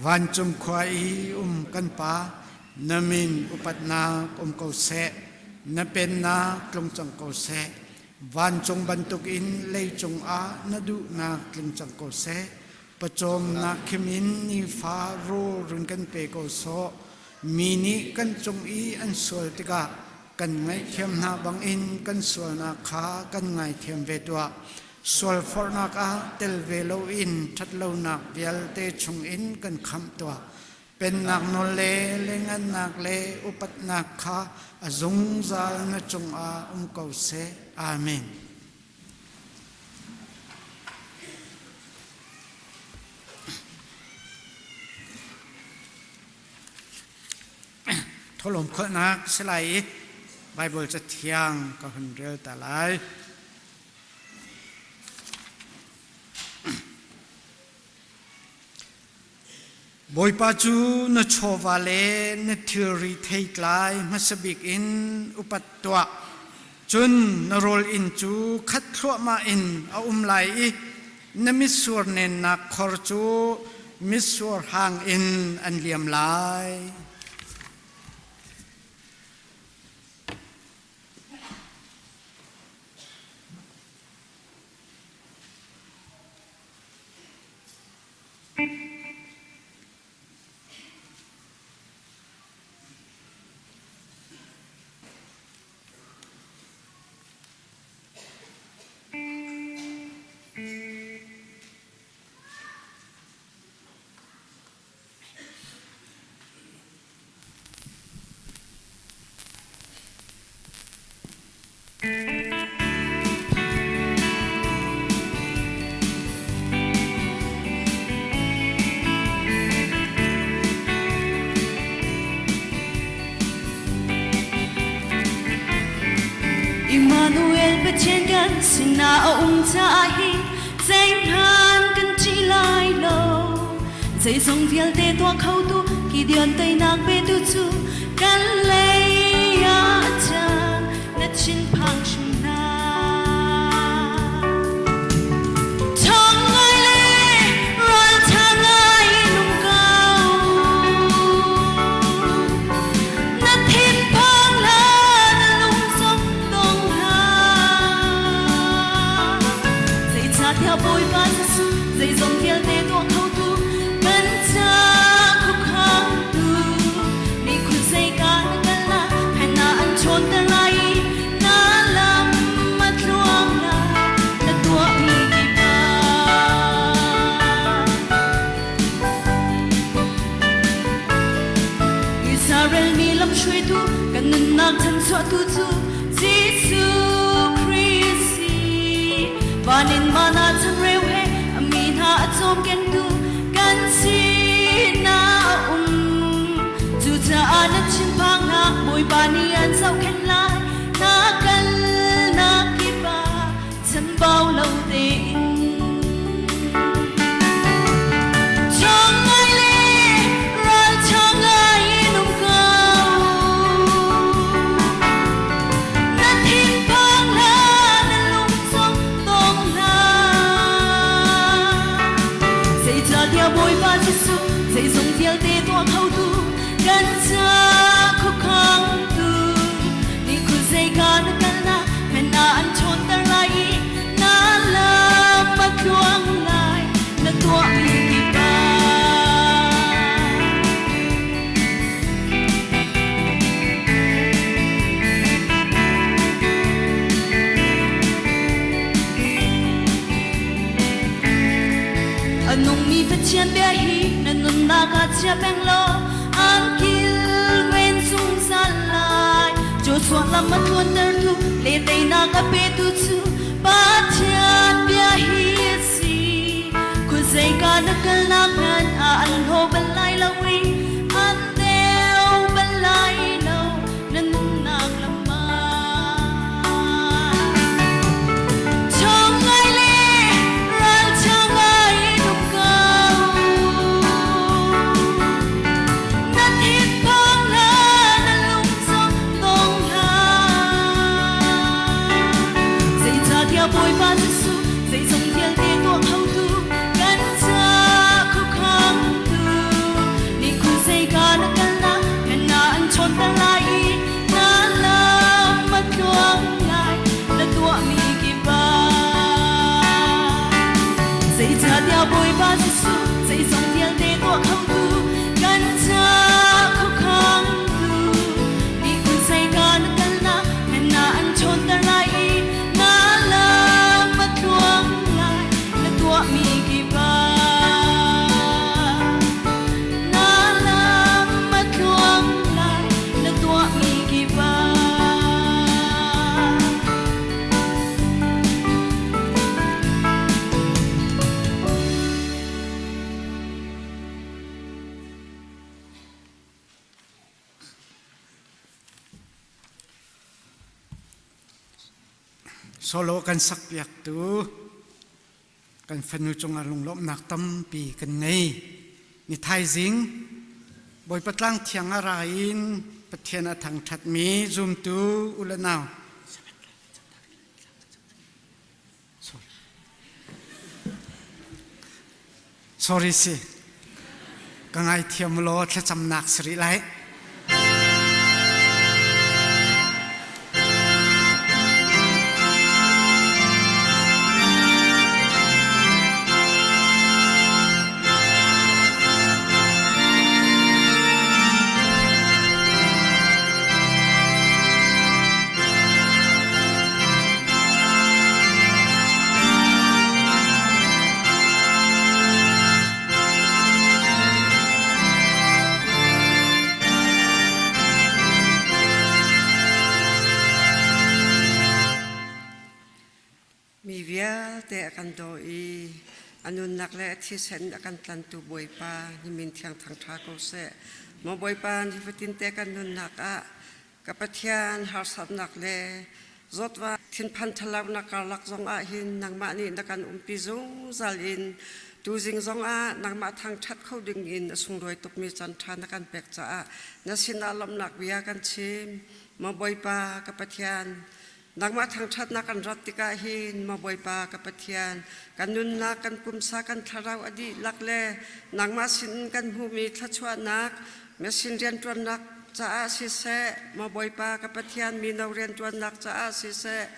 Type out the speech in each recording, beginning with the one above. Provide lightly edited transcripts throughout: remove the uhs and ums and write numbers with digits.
Vancung khua i um kan Pa, na min upatnak um ko seh, na pennak tlung cang ko seh. Vancung bantukin leicung ah na duhnak tling cang ko seh. Pawcawmnak khim in nifa rawl run kan pe ko sawh. Mi nih kan cung i an sual tikah kan ngaihthiam hna bangin kan sualnak kha kan ngaithiam ve tuah. Sualforhnak ah tel ve loin ṭhatlonak vialte chungin kan khamh tuah. Pennak nawl le lengannak le upatnak kha a zungzal na cungah um ko seh. Amen. Tholawm kholhnak si lai i Baibal Cathiang ka hun rel ta lai. Bawipa cu na chawva le na thilri theitlai hmasa bik in upat tuah. Cun na rawl inn cu khat thluahmah in a um lai i na mitsur nennak khor cu mitsur hang in an liam lai. Immanuel Pathian kan sinah a um caah hi zeihmanh kan ṭih lai lo. Zeizong vialte tuah khotu Gideon teinak petu cu kan lei ah a cang na thinphang hrim hna. Ṭhawng ngai le ralṭha ngai in um ko. Na thinphang hlah, na lung zong dong hlah. Zeicahtiah Bawipa Jesuh zeizong vialte tuah khotu kan ca khuakhangtu nih khuzeika na kal ah phen ah an ṭhawnter lai i na lam a tluang lai na tuahmi kip ah. Israel mi lamhruaitu kan nunnak chanchuahtu cu Jesuh Khrih si. Van in van ah changreu he a mi hna a cawmkengtu kan sinah a um. Cucaah na thinphang hlah, Bawipa nih an zohkhenh lai. Na kalnak kip ah chanbau lo tein. Ṭhawng ngai le ralṭha ngai in um ko. Na thinphang hlah, na lung zong dong hlah. Zeicahtiah Bawipa Jesuh zeizong vialte tuah khotu kan ca khuakhangtu nih khuzeika na kalnak men ah an ṭhawnter lai i na lam a tluang lai na tuahmi kip ah. A nungmi Pathian bia hi na nunnak ah chia peng law an kilven zungzal lai. Joshua lam a tluantertu le teinak a petu cu Pathian bia hi a si. Khuazeika na kalnak hmanh ah an hlaw bal lai lo i an deu bal lai lo na nunnak lam ah. Ṭhawng ngai le ralṭha ngai in um ko. Na thinphang hlah, na lung zong dong hlah. Zeicahtiah Bawipa Jesuh zeizong vialte tuah khotu kan ca khuakhangtu. Solo kan sakpiaktu kan fanu cungah lunglawmhnak tampi kan ngei. Ni thaizing Bawipa tlang thiang a ra in Pathian a thangṭhatmi zumtu u le nau. Sorry. Sorry si. Ka ngaithiam law thlacamnak si rih lai. Mi vialte a kan daw i a nunnak le a thisen a kan tlantu Bawipa nimin thiang thangṭha ko seh. Maw Bawipa nifatin te kan nunnak ah Ka Pathian harsatnak le zawtva thinphan ṭhatlonak karlak zongah hin nangmah nih na kan umpi zungzal in tuzing zongah nangmah thangṭhat kho dingin a sunglawi tukmi caanṭha na kan pek caah na sinah lawmhnak bia kan chim. Maw Bawipa ka Pathian, nangmah thangṭhatnak kan rat tikah hin maw Bawipa ka Pathian, kan nunnak, kan pumsa, kan thlarau a dihlak le nangmah sinin kan hmuhmi thluachuahnak, mesin rianṭuannak caah siseh, maw Bawipa ka Pathian mino rianṭuannak caah siseh,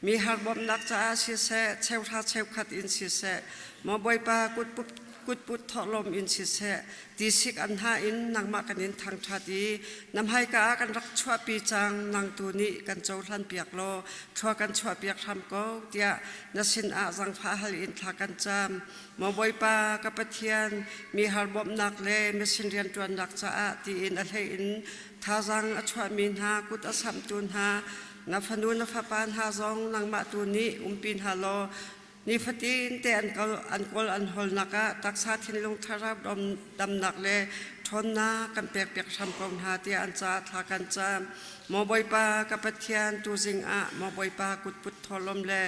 mi har bawmhnak caah siseh, cheuhra cheukhat in siseh, maw Bawipa kutput kutput thawhlawm in siseh, tisik an hna in nangmah kan in thangṭhat i na hmaika ah kan rak chuahpi cang nang tu nih kan cohlan piak law thlua kan chuahpiak hram ko tiah na sinah zangfah hal in thla kan cam. Maw Bawipa ka Pathian, mi har bawmhnak le misin rianṭuannak caah tiin a hlei in thazaang a chuahmi hna kut a samhtu hna, na fanu na fapa hna zong nangmah tu nih umpi hna law nifatin te an kawl an hawlnak ah taksa thinlung thlarau damnak le ṭhawnnak kan pekpiak hram ko hna tiah an caah thla kan cam. Maw Bawipa ka Pathian, tuzing ah maw Bawipa kutput thawhlawm le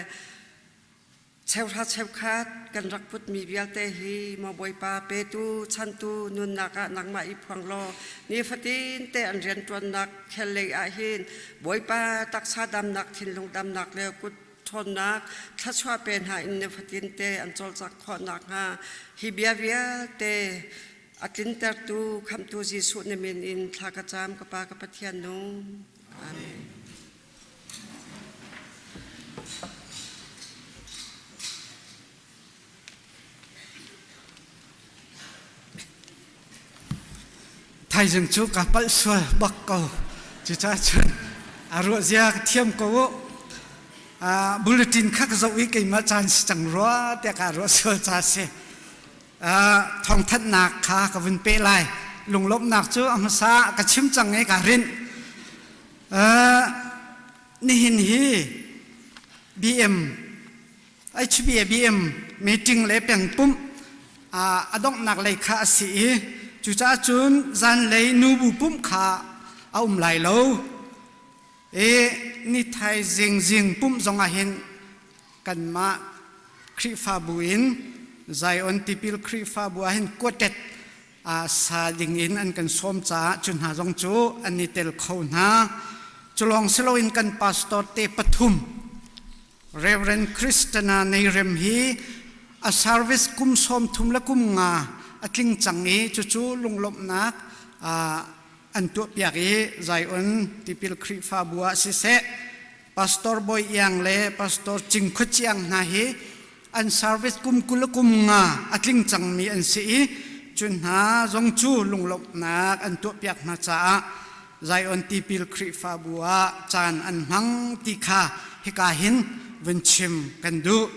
Cheuhra cheukhat kan rak putmi vialte hi maw Bawipa petu chantu nunnak ah nangmah i phuang law nifatin te an rianṭuannak khel lei ah hin Bawipa taksa damnak thinlung damnak le kut ṭhawnnak thluachuah pe hna in nifatin te an cawlcangh khawh nakhnga hi bia vialte a tlintertu khamhtu Jesuh na min in thla ka cam ka Pa ka Pathian nung. Amen. Thaizing cu ka palh sual bak ko. Cucaah cun a ruah zia ka thiam ko u. Bulletin kha ka zoh i keimah caan si cang rua tiah ka ruah sual ca si. Thawngthanhnak kha ka vun peh lai. Lunglawmhnak cu a hmasa ka chim cang i kaa rinh. Nihin hi BM HBABM meeting le pengpumh a donghnak lei kha a si i cucaah cun zanlei nubu pumh kha a um lai lo. I nithai zing pumh zong ah hin kanmah Khrihfabu in Zion Tipil Khrihfabu ah hin quartet sa ding in an kan sawm caah cu hna zong cu an i tel kho hna. Culawng siloin kan pastor te pathum Reverend Christina Neirem hi a service kum 30 le kum nga a tling cang i cucu lunglawmhnak an tuahpiak i Zion Tipil Khrihfabu ah siseh Pastor Bawi Iang le Pastor Cing Khua Ciang hna hi an service kum 20 le kum nga a tling cangmi an si i cu hna zong cu lunglawmhnak an tuahpiak hna caah Zion Tipil Khrihfabu ah caan an hmang ti kha hika hin vun chim kan duh.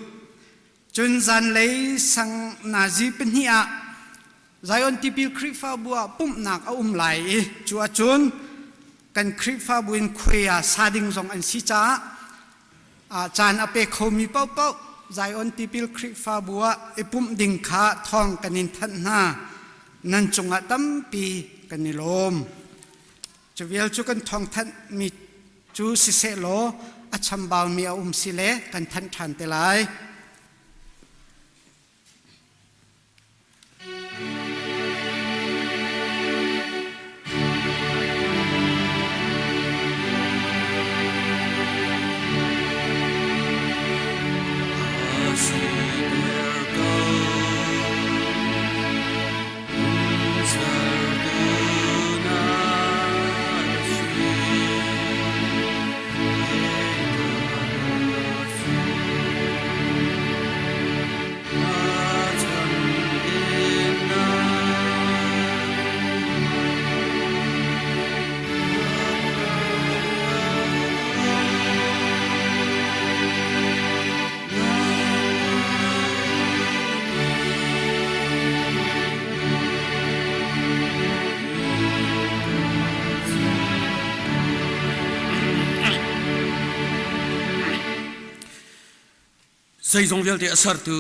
Cun zanlei sang nazi pahnih ah Zion Tipil Khrihfabu ah pumhnak a um lai i cu ahcun kan Khrihfabu in khuai ah sa ding zong an si caah caan a pe khomi paohpaoh Zion Tipil Khrihfabu ah i pumh ding kha thawng kan in thanh hna. Nan cungah tampi kan i lawm. Cu vial cu kan thawngthanhmi cu siseh law A chambaumi a um si le kan thanh ṭhan te lai. Zeizong vialte a sertu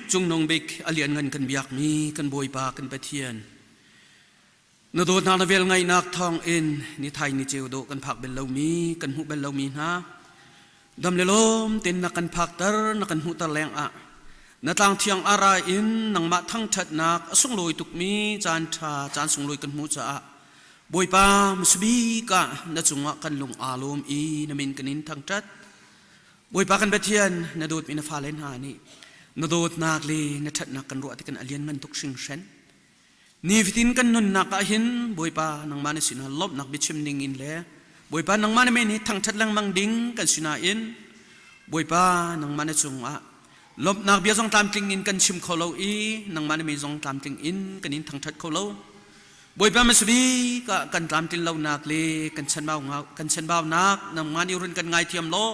Cungnung Bik a lianngan kan biakmi kan Bawipa kan Pathian na dawtnak na vel ngaihnak thawng in ni thai ni ceu dawh kan phak bel lomi kan hmuh bel lomi hna dam le lawm ten na kan phakter na kan hmuhter leng ah na tlang thiang ara in nangmah thangṭhatnak a sunglawi tukmi caan ṭha caan sunglawi kan hmuh caah Bawipa masubik ah na cungah kan lung aa lawm i na min kan in thangṭhat. Bawipa kan Pathian, na dawtmi na fale hna nih na dawtnak le na ṭhatnak kan ruah tik in a lianngan tuk hringhran. Nifatin kan nunnak ah hin Bawipa nangmah na sinah lawmhnak biachim ding in le Bawipa nangmah na men hi thangṭhat lengmang ding kan sinain Bawipa nangmah na cungah lawmhnak bia zong tlamtling in kan chim kho lo i nangmah na min zong tlamtling in kan in thangṭhat kho lo. Bawipa hmasabik ah kan tlamtlin lonak le kan chanbaunak nangmah nih run kan ngaithiam law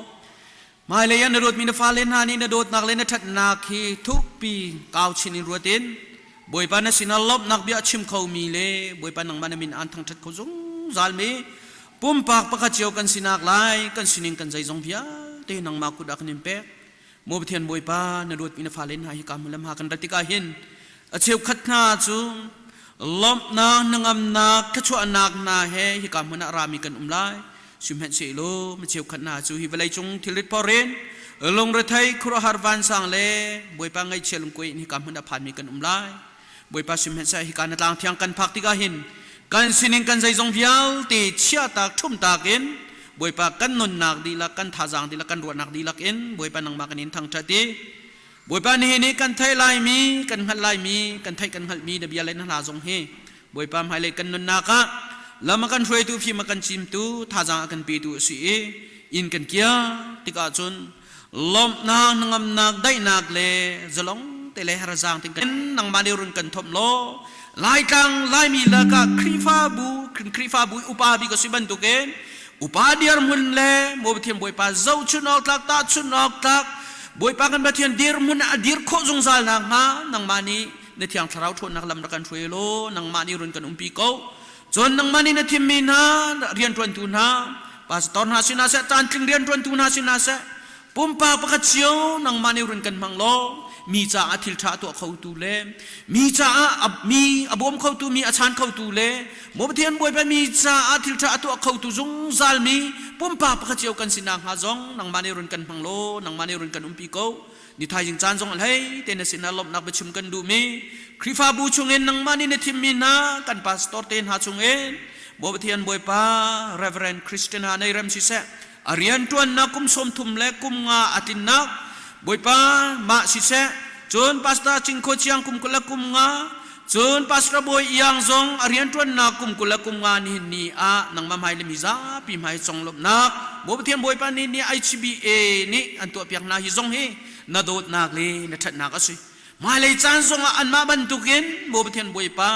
hmailei ah na dawtmi na fale hna nih na dawtnak le na ṭhatnak hi thukpi kau chin in ruat in Bawipa na sinah lawmhnak bia a chim khomi le Bawipa nangmah na min aan thangṭhat kho zungzal mi pumpak pakhat cio kan sinak lai kan sining kan zeizong vialte nangmah kut ah kan in pek. Maw Pathian Bawipa, na dawtmi na fale hna hi ka hmulam ha kan rat tikah hin a cheukhat hna cu lawmhnak, hnangamnak, thluachuahnak hna he hika hmun ah rami kan um lai. Sihmanhsehlaw mi cheukhat hna cu hi vawleicung thilrit phor in lungrethei khuaruahhar vansang le Bawipa ngaihchia lungkuai in hika hmun ah phanmi kan um lai. Bawipa sihmanhseh hika na tlang thiang kan phak tikah hin kan sining kan zeizong vialte chiahtak ṭhumtak in Bawipa kan nunnak dihlak kan thazaang dihlak kan ruahnak dihlak in Bawipa nangmah kan in thangṭhat i Bawipa nihin i kan theih laimi kan hngalh laimi kan theih kan hngalhmi na bia le na hla zong hi Bawipa hmailei kan nunnak ah lam a kan hruaitu fim a kan chimtu thazaang a kan petu a si i inn kan kiar tikah cun lawmhnak hnangamnak daihnak le zalong te le harzang ting kan nangmah nih run kan thomh law Laitlang Laimi lakah Khrihfabu Khrihfabu upa bik a si bantukin upa dirhmun le maw Pathian Bawipa zohchun awk tlak tahchun awk tlak Bawipa kan Pathian dirhmun a dir khawh zungzal nakhnga nangmah nih na thiang thlarau ṭhawnnak lam rak kan hruai law nangmah nih run kan umpi ko. Cun nangmah nih na thimmi hna rianṭuantu hna pastor hna sinah seh caantling rianṭuantu hna sinah seh pumpak pakhat cio nangmah nih run kan hmang law mi caah thil ṭha tuah khotu le mi caah mi a bawm khotu mi a chaan khotu le maw Pathian Bawipa mi caah thil ṭha a tuah khotu zungzal mi pumpak pakhat cio kan si nakhnga zong nangmah nih run kan hmang law nangmah nih run kan umpi ko. Ni thaizing caan zong hlei te na sinah lawmhnak biachim kan duhmi Khrihfabu chungin nangmah nih na thimmi hna kan pastor te hna chungin Bawi Pathian Bawipa Reverend Christian ha nei rem siseh a rianṭuannak kum 30 le kum nga a tlinnak Bawipa mah siseh cun Pastor Cingkho Chiang kum 20 le kum nga Cun Pastor Bawi Iang zong a rianṭuannak kum 20 le kum nga nihin ni ah nangmah hmai le mi zapi hmai conglawmhnak Bawi Pathian Bawipa nih nih HBA nih an tuahpiak hna hi zong hi na dawtnak le na ṭhatnak a si. Hmailei caan zongah anmah bantukin Bawi Pathian Bawipa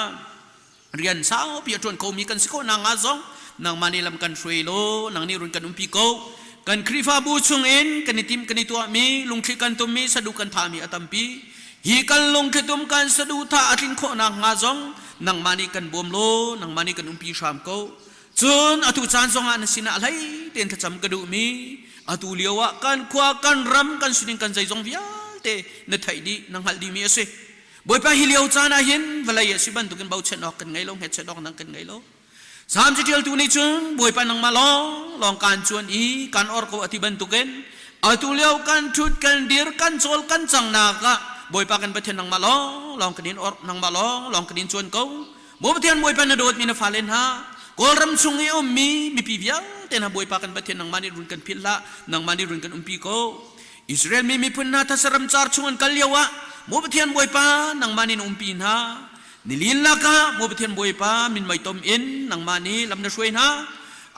rian saupi a ṭuan khomi kan si khawh nakhnga zong nangmah nih lam kan hruai law nang nih run kan umpi ko. Kan Khrihfabu chungin kan i tim kan i tuahmi lungthli kan tummi saduh kan thahmi a tampi. Hi kan lungthlitum kan saduhthah a tlin khawh nakhnga zong nangmah nih kan bawm law nangmah nih kan umpi hram ko. Cun atu caan zongah na sinah hlei tein thlacam ka duhmi atu lio ah kan khua kan ram kan sining kan zeizong vialte na theih dih na hngalh dihmi a si. Bawipa hi lio caan ah hin vawlei a si bantukin bochan awk kan ngei lo hngetchet awk nang kan ngei lo. Salm catialtu nih cun Bawipa nangmah lawng lawng kaan cuan i kaan or ko a ti bantukin atu lio kan ṭhut kan dir kan cawl kan cangnak ah Bawipa kan Pathian nangmah lawng lawng kan in or nangmah lawng lawng kan in cuan ko. Maw Pathian Bawipa na dawtmi na fale hna Kawlram chung i ummi mipi vialte hna Bawipa kan Pathian nangmah nih run kan philh hlah nangmah nih run kan umpi ko. Israel mi miphun hna thasaram car chung an kal lio ah Maw Pathian Bawipa nangmah nih na umpi hna. Nilin lakah maw Pathian Bawipa minmei tom in nangmah nih lam na hruai hna.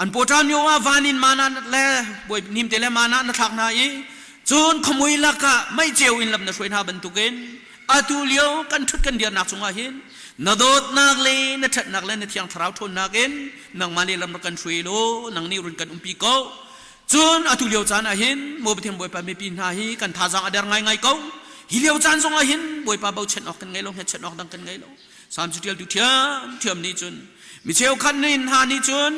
An pawṭam lio ah van in mana le bawi nimte le mana na thlak hna i cun khuamui lakah mei ceu in lam na hruai hna bantukin atu lio kan ṭhut kan dirnak cungah hin na dawtnak le na ṭhatnak le na thiang thlarau ṭhawnnak in nangmah nih lam rak kan hruai law nang nih run kan umpi ko. Cun atu lio caan ah hin maw Pathian Bawipa mipi hna hi kan thazaang a der ngaingai ko. Hi lio caan zong ah hin Bawipa bochan awk kan ngei lo, hngatchan awk dang kan ngei lo. Salm catialtu ṭhiamṭhiam nih cun mi cheukhat nih hna nih cun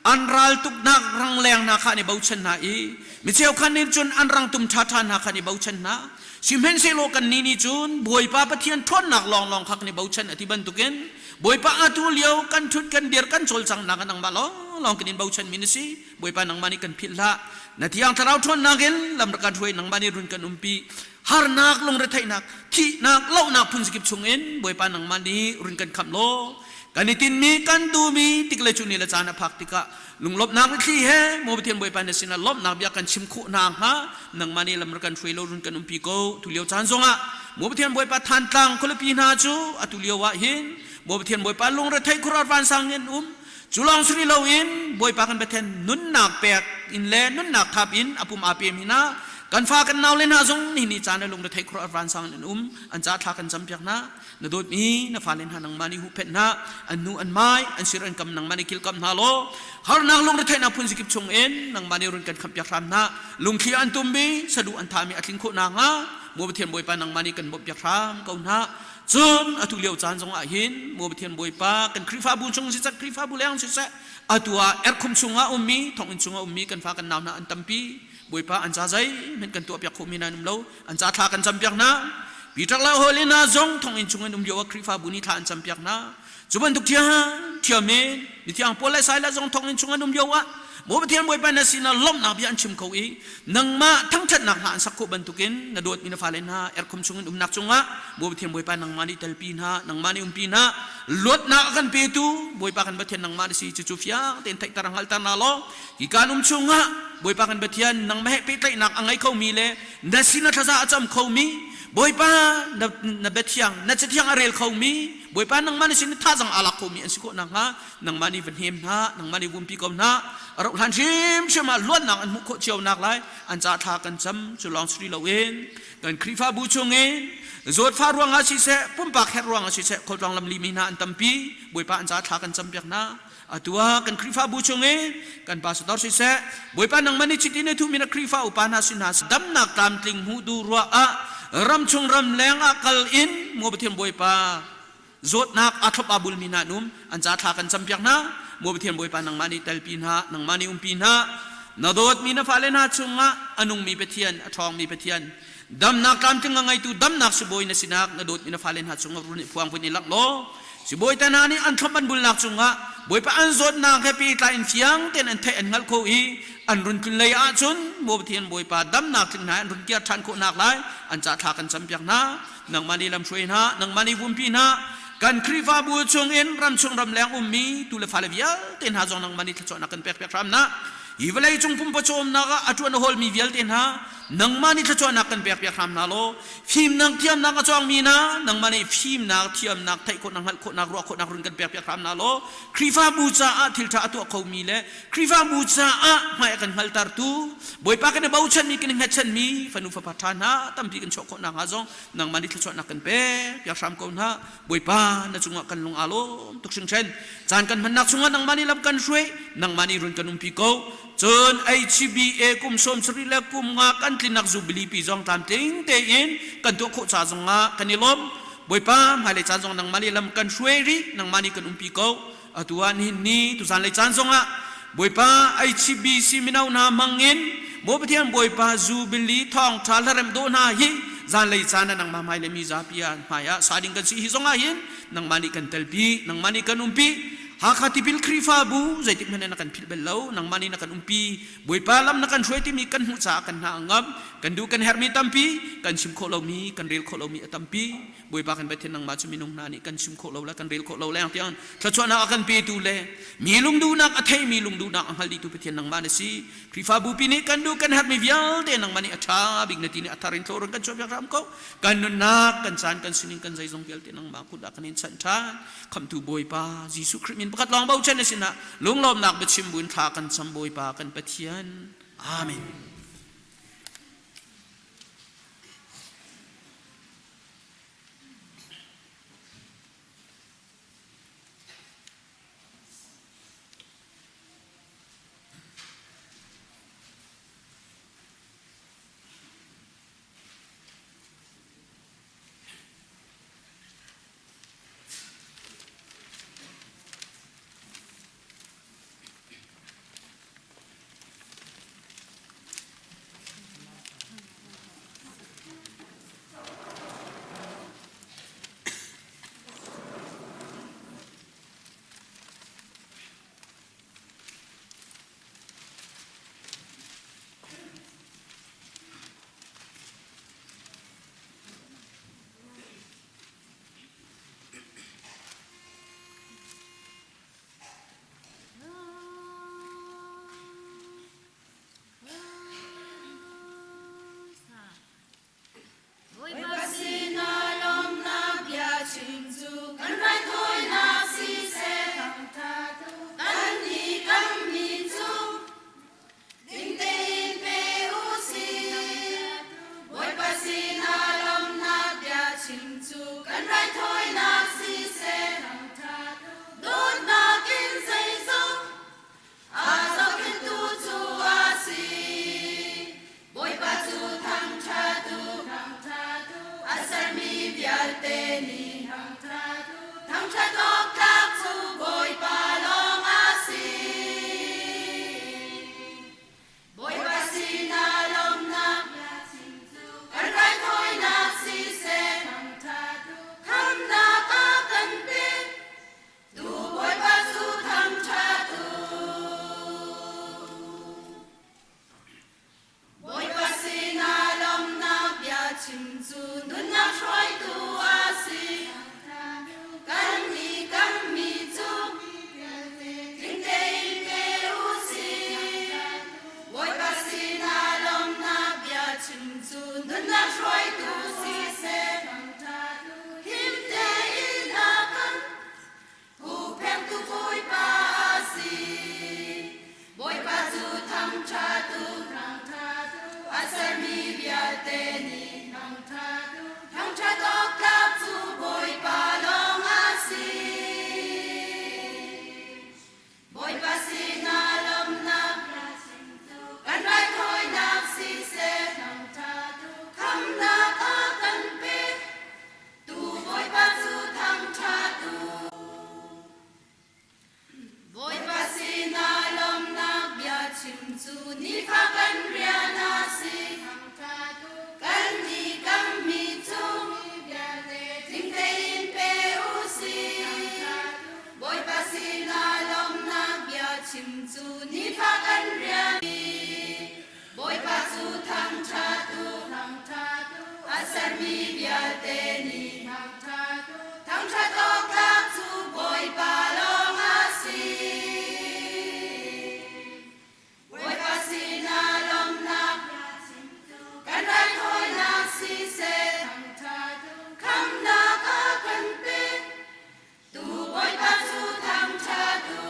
an ral tuknak rangleng hna kha an i bochan hna i mi cheukhat nih cun an rangtum ṭhaṭha hna kha an i bochan hna. Sihmanhsehlaw kannih nih cun Bawipa Pathian ṭhawnnak lawnglawng kha kan i bochan a ti bantukin Bawipa atu lio kan ṭhut kan dir kan cawlcanghnak ah nangmah lawnglawng kan in bochan mi na si. Bawipa nangmah nih kan philh hlah. Na thiang thlarau ṭhawnnak in lam rak kan hruai nangmah nih run kan umpi. Harnak, lungretheihnak, thihnak, lohnak phun zakip chungin Bawipa nangmah nih run kan khamh law kan i tinmi kan duhmi tik le cu ni le caan a phak tikah lunglawmhnak mitthli he maw Pathian Bawipa na sinah lawmhnak bia kan chim khawh hna hnga nangmah nih lam rak kan hruai law run kan umpi ko. Tu lio caan zongah maw Pathian Bawipa Thantlang khualipi hna cu atu lio ah hin maw Pathian Bawipa lungretheih khuaruah vansang in um Cu lawng si rih loin Bawipa kan Pathian nunnak pek in le nunnak thap in a pum aa pem hi na kan fa kan nau le hna zong nihin ni caan le lungre theih khuaruah vansang in an um an ca thla kan campiak hna na dawtmi na fale hna nangmah nih huhphenh hna an nu an mai an sir an kam nangmah nih kilkamh hna law harnak lungre theihnak phun zikip chung in nangmah nih run kan khampiak hram hna lungthli an tummi saduh an thami a tling khawh nakhnga Maw Pathian Bawipa nangmah nih kan bawmhpiak hram ko hna Cun atu lio caan zong ah hin maw Pathian Bawipa kan Khrihfabu chung siseh Khrihfabu leng siseh atu ah erkhum chungah ummi thonginn chungah ummi kan fa kan nau hna an tampi Bawipa an ca zeihmanh kan tuahpiak khawhmi hna an um lo an ca thla kan campiak hna Peter le Helena zong thonginn chung in um lio ah Khrihfabu nih thla an campiak hna Cu bantuk thiamthiam in mithiang Paul le Silas zong thonginn chung an um lio ah Maw Pathian Bawipa na sinah lawmhnak bia an chim kho i nangmah thangṭhatnak hna an sak khawh bantukin na dawtmi na fale hna erkhum chungin umnak cungah Maw Pathian Bawipa nangmah nih telpi hna nangmah nih umpi hna luatnak a kan petu Bawipa kan Pathian nangmah na si cucu fiang tein theihter hngalhter hna law hi kaan um chungah Bawipa kan Pathian nangmah he pehtlaihnak a ngei khomi le na sinah thlaza a cam khomi Bawipa na, na biathiang na cathiang a rel khomi Bawipa nangmah na sin i thazang aa lak khomi an si khawh nakhnga nangmah nih va hnem hna nangmah nih vumpi ko hna a rauh hlan hrimhrim ah luatnak an hmuh khawh cio nak lai an ca thla kan cam cu lawng si loin kan Khrihfabu chungin zawtfah ruangah siseh pumpak herh ruangah siseh khualtlawng lam limi hna an tampi Bawipa an ca thla kan cam piak hna atu ah kan Khrihfabu chungin kan pastor siseh Bawipa nangmah nih chiti na thuhmi na Khrihfa upa hna sin hna damnak tlamtling hmuh duh ruah ah ramchung ramleng ah kal in maw Pathian Bawipa zawtnak aa thlop aa bulmi hna an um an ca thla kan campiak hna maw Pathian Bawipa nangmah nih telpi hna nangmah nih umpi hna na dawtmi na fale hna chungah a nungmi Pathian a ṭhawngmi Pathian damnak tlamtling a ngeitu damnak sibawi na sinak na dawtmi na fale hna cungah run i phuang vun i langh law sibawi te hna nih an thlop an bulnak cungah Bawipa an zawtnak he pehtlai in fiang tein an theih an hngalh kho i an run tlun lei ahcun maw Pathian Bawipa damnak tling hna an run kiar ṭhan khawh nak lai an ca thla kan campiak hna nangmah nih lamhruai hna nangmah nih vumpi hna kan Khrihfabu chungin ramchung ramleng ummi tu le fale vialte hna zong nangmah nih thluachuahnak kan pek piak hram na hi vawlei cung pumpawcawmnak ah a ṭuan a hawlmi vialte hna nangmah nih thluachuahnak kan pek piak hram hna law fimnak thiamnak a cawngmi hna nangmah nih fimnak thiamnak theih khawhnak hngalh khawhnak ruah khawhnak run kan pek piak hram hna law Khrihfabu caah thil ṭha a tuah khomi le Khrihfabu caah hmai a kan hngaltertu Bawipa kan i bochanmi kan i hngatchanmi fanu fapa ṭha hna tampi kan chuah khawh nakhnga zong nangmah nih thluachuahnak kan pek piak hram ko hna Bawipa na cungah kan lung aa lawm tuk hringhran caan kan hmannak chungah nangmah nih lam kan hruai nangmah nih run kan umpi ko Cun HBA kum 70 le kum nga kan tlinnak jubilee pi zong tlamtling tein kan tuah khawh ca zongah kan i lawm. Bawipa hmailei caan zong nangmah nih lam kan hruai rih, nangmah nih kan umpi ko. Atu ah nihin ni tuzan lei caan zongah Bawipa HBC mino hna hmangin Maw Pathian Bawipa jubilee thawngṭha hlarem dawh hna hi zanlei caan ah nangmah hmai le mi zapi ah hmai ah sa ding kan si hi zongah hin nangmah nih kan telpi, nangmah nih kan umpi. Hakha tipil Khrihfabu zeitik hmanh na kan philh bal lo. Nangmah nih na kan umpi. Bawipa lam na kan hruai timi kan hmuh caah kan hna a ngam. Kan duh kan herhmi tampi, kan chim khawh lomi, kan rel khawh lomi a tampi. Bawipa kan Pathian nangmah cu minung hna nih kan chim khawh lo le kan rel khawh lo leng tiang thluachuahnak a kan petu le mi lungduhnak a theimi lungduhnak a hngal dihtu Pathian nangmah na si. Khrihfabu pi nih kan duh kan herhmi vialte nangmah nih a ṭha bik na ti nih a thar in thlawh kan chuahpiak hram ko. Kan nunnak, kan caan, kan sining, kan zeizong vialte nangmah kut ah kan in chanh ṭhan. Khamhtu Bawipa Jesuh Khrih min pakhat lawng bochan na sinah lunglawmnak biachim buin thla kan cam Bawipa kan Pathian. Amen. Bawipa sinah lawmhnak bia chim cu kan raithawinak siseh kannih kan mi cu ding tein pe u sih. Bawipa sinah lawmhnak bia chim cu kan raithawinak siseh dawtnak in zeizong A zohkhenhtu cu a si. Bawipa cu thangṭhattu, a sermi vialte nih thangṭhat awk tlak cu Bawipa lawng a si. Bawipa sinah lawmhnak kan raithawinak siseh, khamhnak a kan pek. Tu Bawipa cu thangṭhat u. Bawipa sinah lawmhnak bia chim cu nunnak hruaitu a si. Kannih kan mi cu tling tein pe u sih. Bawipa sinah lawmhnak bia chim cu nunnak hruaitu siseh. Him tein a kan Huhphengtu Bawipa a si. Bawipa cu thangṭhattu, a sermi vialte nih thangṭhat awk tlak cu Bawipa lawng a si. Bawipa sinah lawmhnak kan raithawinak siseh, khamhnak a kan pek. Tu Bawipa cu thangṭhat u. Bawipa sinah lawmhnak bia chim cu nifa kan rian a si. Kannih kan mi cu tling tein pe u sih. Bawipa sinah lawmhnak bia chim cu nifa kan rian. Bawipa cu thangṭhat u, a sermi vialte nih thangṭhat awk tlak cu Bawipa lawng a si. Bawipa sinah lawmhnak kan raithawinak siseh, khamhnak a kan pek. Tu Bawipa cu thangṭhat u.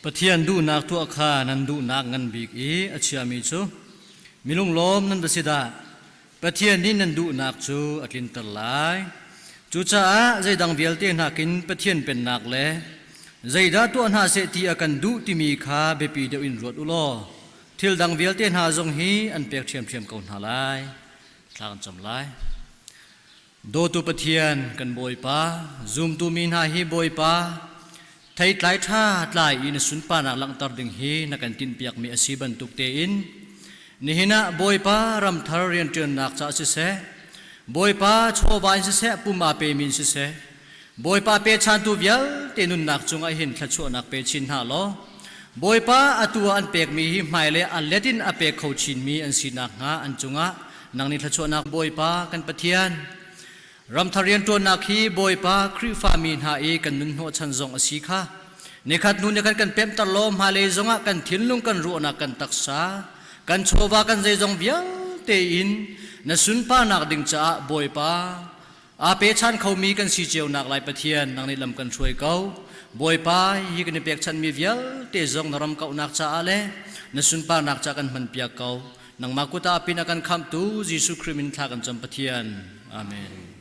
Pathian duhnak tuah kha nan duhnak ngan bik i a chiami cu milunglawm nan va si dah. Pathian nih nan duhnak cu a tlinter lai. Cucaah zeidang vialte nakin Pathian pennak le zeidah tuah hna seh ti a kan duh timi kha biapi deuh in ruat u law thil dang vialte hna zong hi an pek ṭhiamṭhiam ko hna lai. Thla kan cam lai. Dawtu Pathian kan Bawipa, zumtu mi hna hi Bawipa, theitlai ṭha tlai i na sunparnak langhter ding hi na kan tinhpiakmi a si bantuk tein nihin ah Bawipa ramthar rianṭuannak caah siseh, Bawipa chawva in siseh, pum aa pemi in siseh, Bawipa pechantu vialte nunnak cungah hin thluachuahnak pe chin hna law, Bawipa atu ah an pekmi hi hmailei a let in a pek kho chinmi an si nakhnga an cungah nang nih thluachuahnak Bawipa kan Pathian ramthar rianṭuannak hi Bawipa Khrihfami hna i kan nun hnawhchan zong a si kha nikhat hnu nikhat kan pemhter law hmailei zongah kan thinlung kan ruahnak kan taksa kan chawva kan zeizong vialte in na sunparnak ding caah Bawipa Aa pechan khomi kan si cio nak lai Pathian nang nih lam kan hruai ko. Bawipa hi kan i pekchanmi vialte zong na ram kauhnak caah le na sunparnak caah kan hmanpiak ko. Nangmah kut ah pin a kan khamhtu Jesuh Khrih min thla kan cam Pathian. Amen.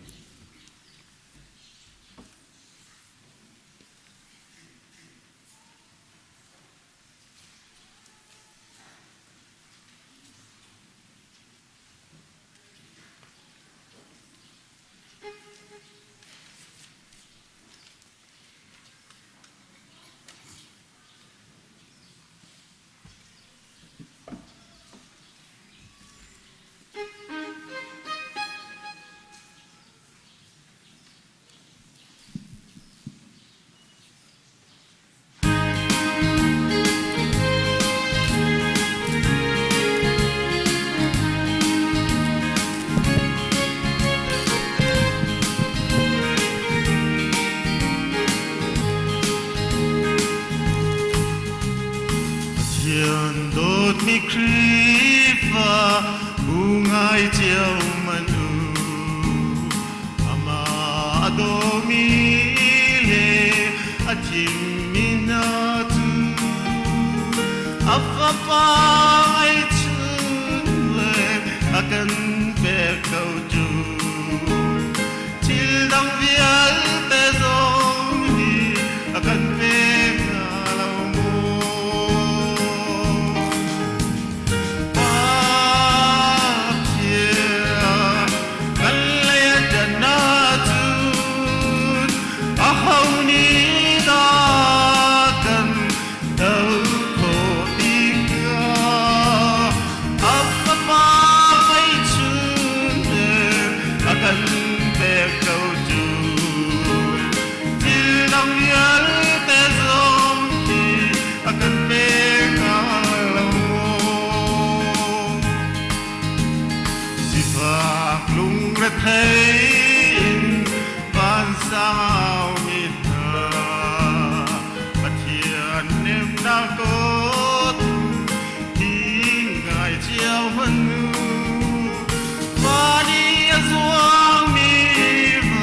Pathian dawtmi Khrihfa bu ngai cio man u. Amah a dawmi le a thimmi hna cu a Fapa ngeihchun le a kan pek ko cu. Thil dang vialte zong hi a kan pek hna lo maw? Kan lei a ṭan ahcun aho nih dah kan do khawh ti hnga? A Fapa ngeihchun a kan pek ko cu. Thil dang vialte zong hi a kan pek hnga lo maw? Sifak lungrethei in vansang mi hna Pathian nemnak dawt hi ngai cio hmanh u. Van i a zuangmi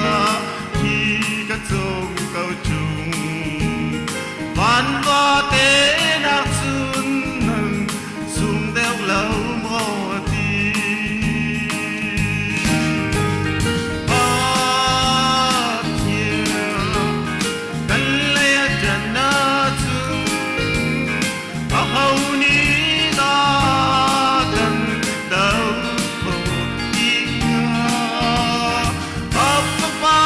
va hi ka cung ko ṭung. Van vate nak cun nan sung deuh lo maw ti. Pathian kan lei a ṭan ahcun aho nih dah kan do kho ti hnga? A Fapa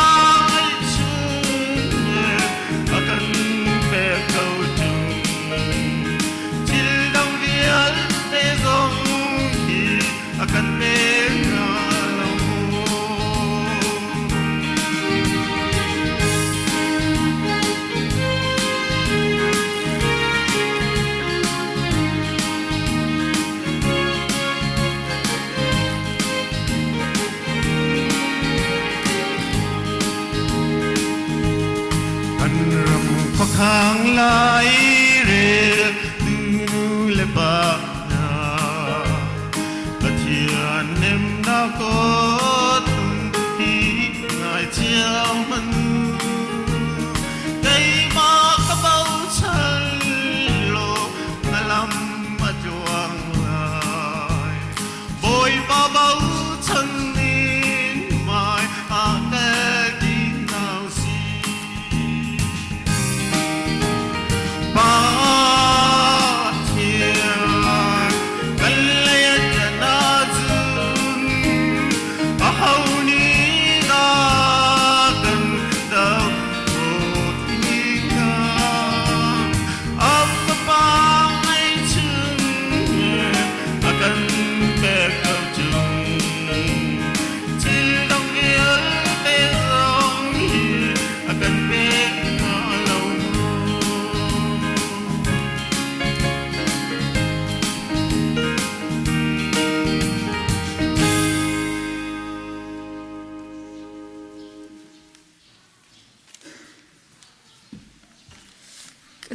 ngeihchun a kan pek ko ṭung. Thil dang vialte zong hi a kan pek hnga lo maw? An ram khuakhang lai rel tu nu le pa hna Pathian nemnak aw hi ngai cio hmanh keimah ka bochan law na lam a tluang lai Bawipa bochan in mai a ka ti.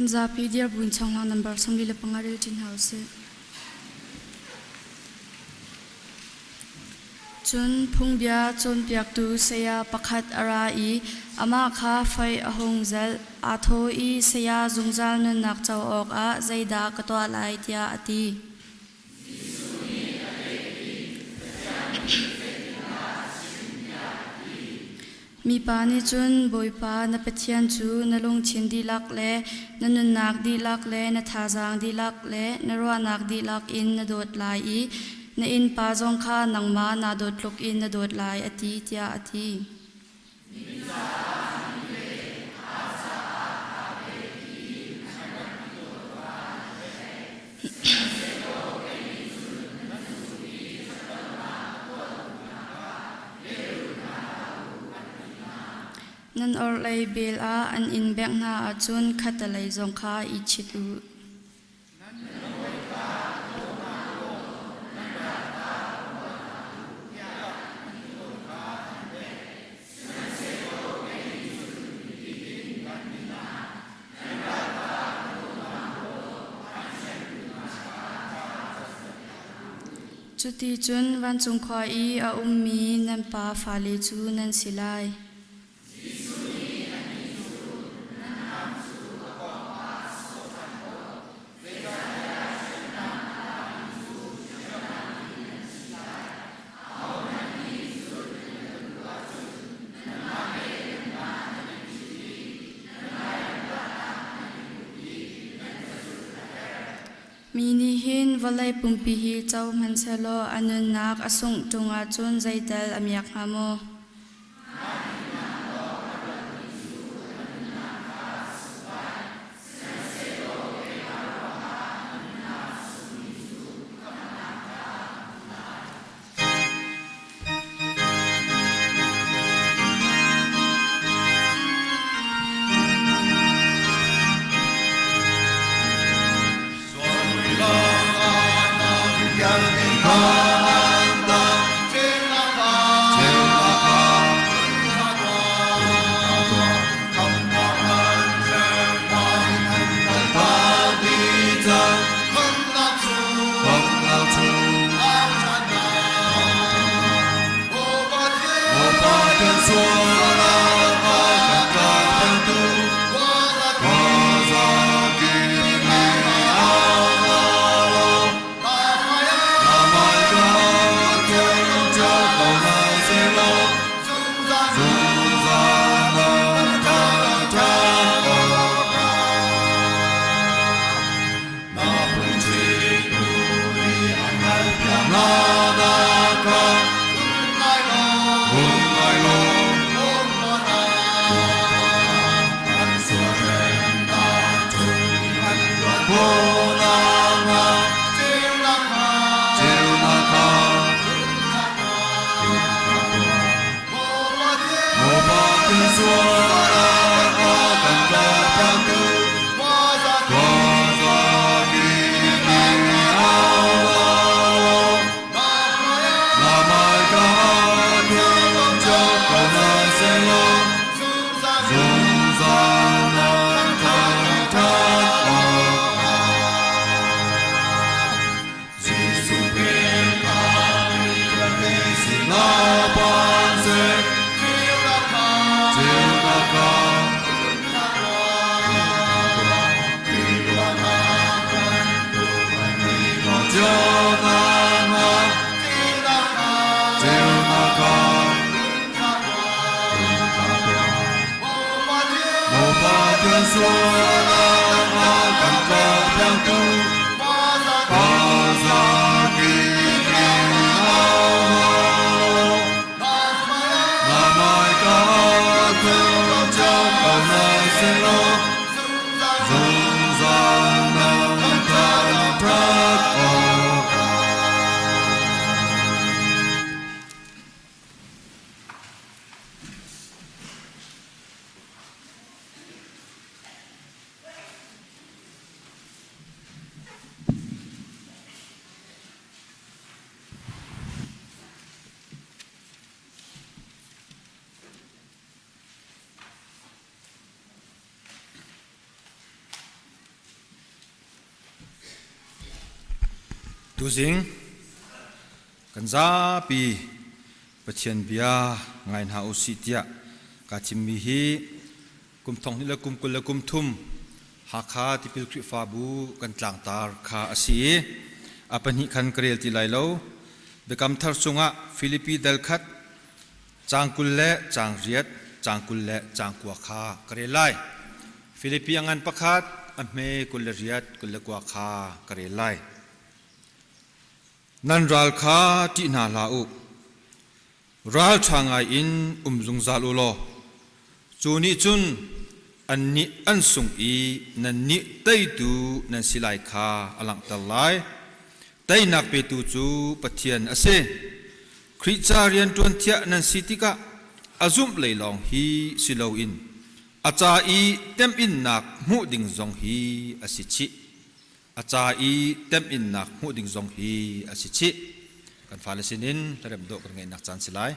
Zapi dirbuin chonghlang number 45 rel ṭi hna usih. Cun phungbia cawnpiaktu saya pakhat a ra i amah kha fei a hung zelh. Aa thaw i saya zungzal nunnak co awkah zeidah ka tuah lai tiah a ti. Mipa nih cun Bawipa na Pathian cu na lungthin dihlak le na nunnak dihlak le na thazaang dihlak le na ruahnak dihlak in na dawt lai i na innpa zong kha nangmah naa dawt tluk in na dawt lai a ti tiah a ti. Nan orhlei bel ah an in bengh hna ahcun khattelei zong kha i chit u. Cuticun vancung khua i a ummi nan Pa fale cu nan si lai. Mi nih hin vawlei pumpi hi co hmanhsehlaw a nunnak a sungh ṭung ahcun zeital a miak hnga maw? Tuzing kan zapi Pathian bia ngai hna u sih tiah kaa thimmi hi kum thong hnih le kum 23 Hakha Tipil Khrihfabu kan tlangtar kha a si i a pahnih khan ka rel ti lai lo. Biakam thar chungah Filipi dal khat caang 20 le caang riat, caang 20 le caang kua kha ka rel lai. Filipi a ngan pakhat, a hme 28, 29 kha ka rel lai. Nan ral kha ṭih hna hlah u. Ral ṭha ngai in um zungzal u law, cu nih cun annih an sung i nannih teitu nan si lai kha a langhter lai. Teinak petu cu Pathian a si. Khrih ca rianṭuan thiah nan si tikah a zumh lei lawng hi si loin a ca i temhinnak hmuh ding zong hi a si chih. A ca i temhinnak hmuh ding zong hi a si chih. Kan fale sinin hlaremh dawh kan ngeihnak caan si lai.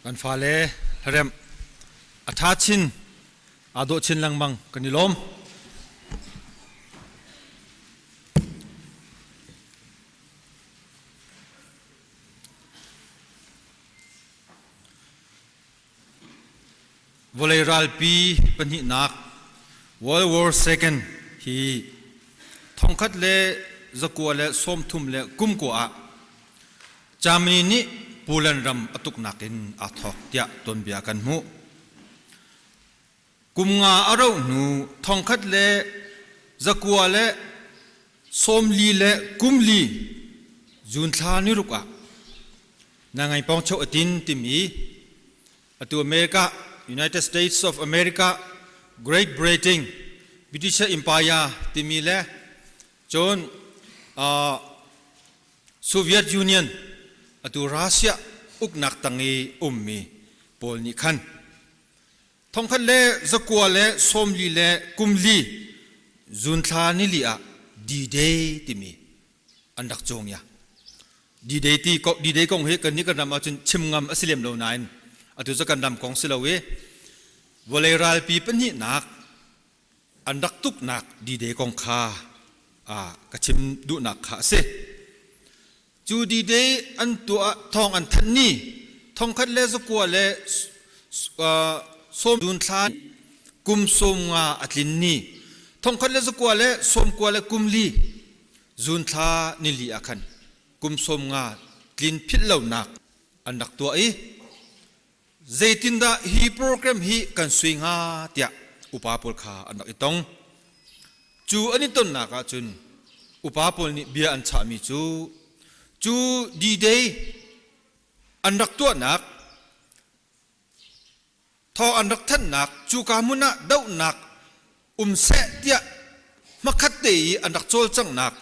Kan fale hlaremh a ṭha chin, aa dawh chin lengmang kan i lawm. Vawlei ralpi pahnihnak World War II hi 1939 ah Germany nih Poland ram a tuknak in aa thawk tiah tuanbia kan hmuh. Kum nga a rauh hnu 1944 June thla ni ruk ah Nangai Pawngcho Atin timi atu America United States of America Great Britain British Empire timi le cun uh, Soviet Union atu Russia uknak tang i ummi pawl nih khan 1944 June thla nili ah D-Day timi an rak cawng ya. D-Day ti D-Day kong hi kan nih kan ram ahcun chim ngam a si lem lo nain atu cu kan ram kong si lo i vawlei ralpi pahnihnak an rak tuknak D-Day kong kha ka chim duhnak kha a si. Cu D-Day an tuah thawng an thanh ni 1940 June thla kum 50 a tlin ni 1994 June thla nili ah khan kum 50 tlin philh lonak an rak tuah i zeitindah hi program hi kan sui hnga tiah upa pawl kha an rak i tong. Cu an i tonnak ahcun upa pawl nih bia an chahmi cu cu D-Day an rak tuahnak thaw an rak thanhnak cuka hmun ah dohnak um seh tiah hmakhat te i an rak cawlcanghnak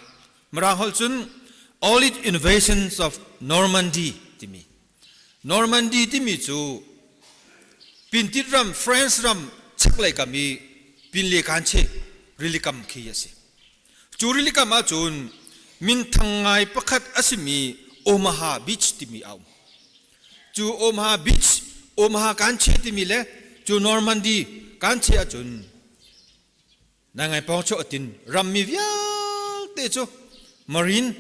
Mirang holh cun Allied Invasions of Normandy timi Normandy timi cu Pintit ram France ram chaklei kam i Pinle Kanche rilikam khi a si. Cu rilikam ahcun minthang ngai pakhat a simi Omaha Beach timi a um. Cu Omaha Beach, Omaha Kanche timi le cu Normandy Kanche ahcun Nangai pawng chu atin rammi vialte cu Marine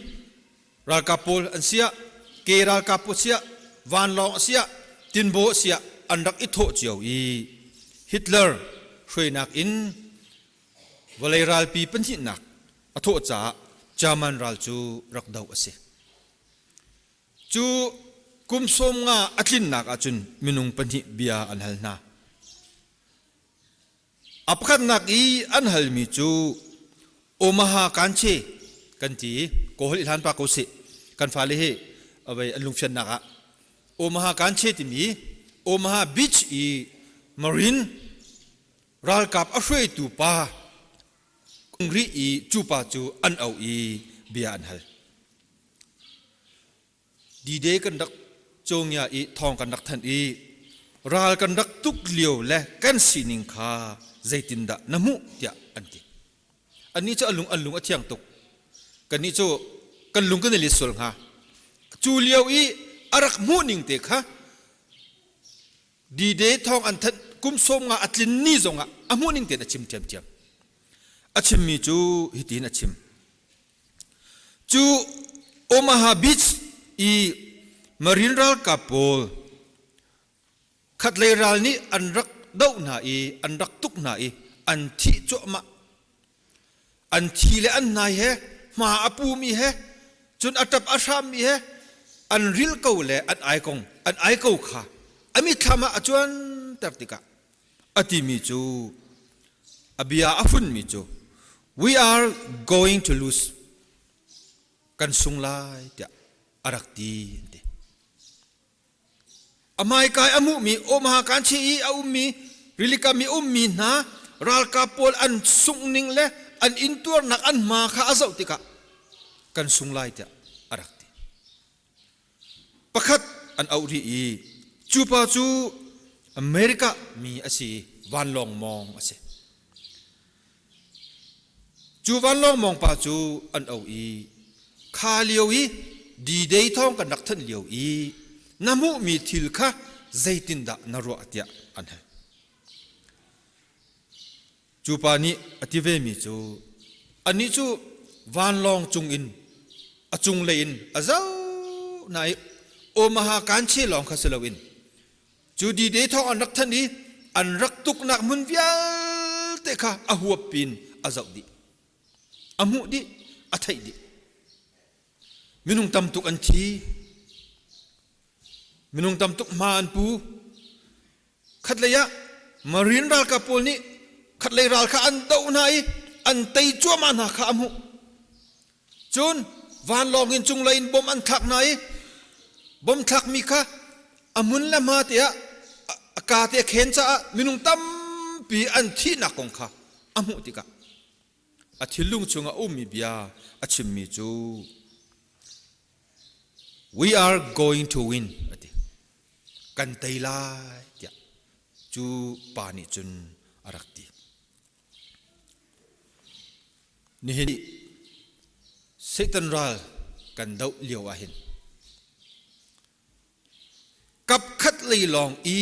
ralkap pawl an siah ke ralkap pawl siah vanlawng a siah tinbaw a siah an rak i thawh cio i Hitler hruainak in vawlei ralpi pahnihnak a thawh caah German ral cu rak doh a si. Cu kum 50 a tlinnak ahcun minung pahnih bia an hal hna. A pakhatnak i an halmi cu Omaha Kanche kan ti i Kawl i hlan pa ko sih kan fale hi avei an lungfiannak ah Omaha Kanche timi Omaha Beach i Marine ralkap a hruaitu pa rih i cu pa cu an auh i bia an hal. D-Day kan rak cawngia i thawng kan rak thanh i ral kan rak tuk lio le kan sining kha zeitindah na hmuh tiah an ti. Annih cu an lung a thiang tuk. Kannih cu kan lung kan i let sual hnga. Cu lio i a rak hmuh ning te kha D-Day thawng an thanh kum 50 a tlin ni zongah a hmuh ning tein a chim ṭhiamṭhiam. A chimmi cu hitin a chim. Cu Omaha Beach i Marine ralkap pawl khatlei ral nih an rak doh hna i an rak tuk hna i an thih cuahmah. An thi le an hnai he hma a pumi he cun a ṭap a hrammi he an ril ko le an ai kong an ai ko kha a mitthlam ah a cuanter tikah a timi cu a bia a funmi cu we are going to lose kan sung lai tiah a rak ti an ti a hmaikai a hmuhmi Omaha kanchi i a ummi rilikam i ummi hna ralkap pawl an sungh ning le an intuarnak an hma kha a zoh tikah kan sung lai tiah a rak ti Pakhat an auh rih i cu pa cu America mi a si i vanlawng mawng a si. Cu vanlawng mawng pa cu an auh i kha lio i D-Day thawng kan rak thanh lio i na hmuhmi thil kha zeitindah na ruah tiah an hal. Cu pa nih a ti vemi cu anih cu vanlawng cungin a cunglei in a zoh na i Omaha kanche lawng kha si loin cu D-Day thawng an rak thanh i an rak tuknak hmun vialte kha a huap pin a zoh dih. A hmuh dih, a theih dih. Minung tam tuk an thi. Minung tam tuk hma an pu. Khatlei ah Marine ralkap pawl nih khatlei ral kha an doh hna i an tei cuahmah hna kha a hmuh. Cun vanlawng in cunglei in bom an thlak hna i bom thlakmi kha a hmun le hma te ah a ka te a khen caah minung tampi an thihnak kong kha a hmuh tikah a thinlung chungah a ummi bia a chimmi cu We are going to win a ti. Kan tei lai tiah cu pa nih cun a rak ti. Nihin Satan ral kan doh lio ah hin kap khat lei lawng i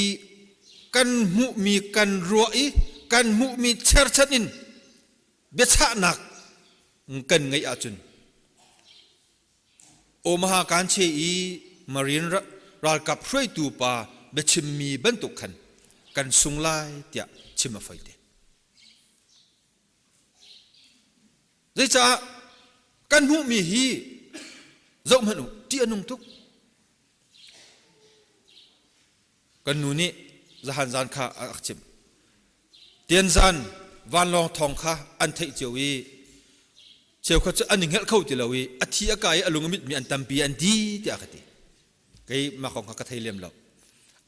kan hmuhmi kan ruah i kan hmuhmi cherchan in biachahnak kan ngeih ahcun Omaha kan che i Marine ralkap hruaitu pa biachimmi bantuk khan kan sung lai tiah chim a foi te. Zeicah kan hmuhmi hi zoh hmanh u ṭih a nung tuk. Kan nu nih zahan zan kha a rak chimh. Tianzan vanlawng thawng kha an theih cio i cheukhat cu an i hngelh kho ti lo i a thi a kai i a lung a mitmi an tampi an di tiah ka ti. Kei mah kong kha ka thei lem lo.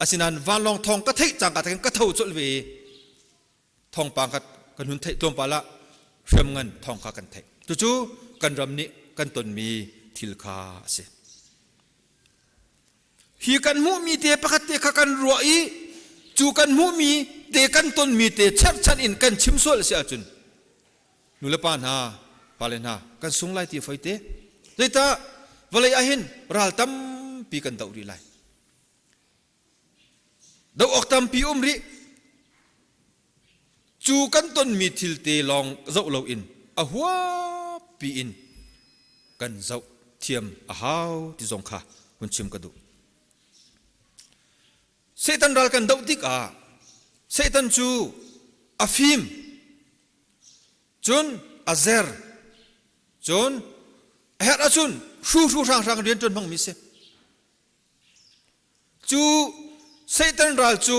Asinain vanlawng thawng ka theih cangka te khan ka tho colh ve i thawngpang kha kan hun theih tlawmpal ah hriamngan thawng kha kan theih. Cucu kan ram nih kan tonmi thil kha a si. Hi kan hmuhmi te pakhat te kha kan ruah i cu kan hmuhmi te kan tonmi te cherhchan in kan chim sual a si ahcun nulepa hna pale hna kan sung lai ti foi te. Zeitah vawlei ah hin ral tampi kan doh rih lai. Doh awk tampi um rih. Cu kan tonmi thil te lawng zoh loin a huappi in kan zoh thiam a hau ti zong kha hun chim ka duh. Satan ral kan doh tikah Satan cu a fim, cun a zer, cun a herh ahcun hruhru hranghrang rian ṭuan hmangmi si. Cu Satan ral cu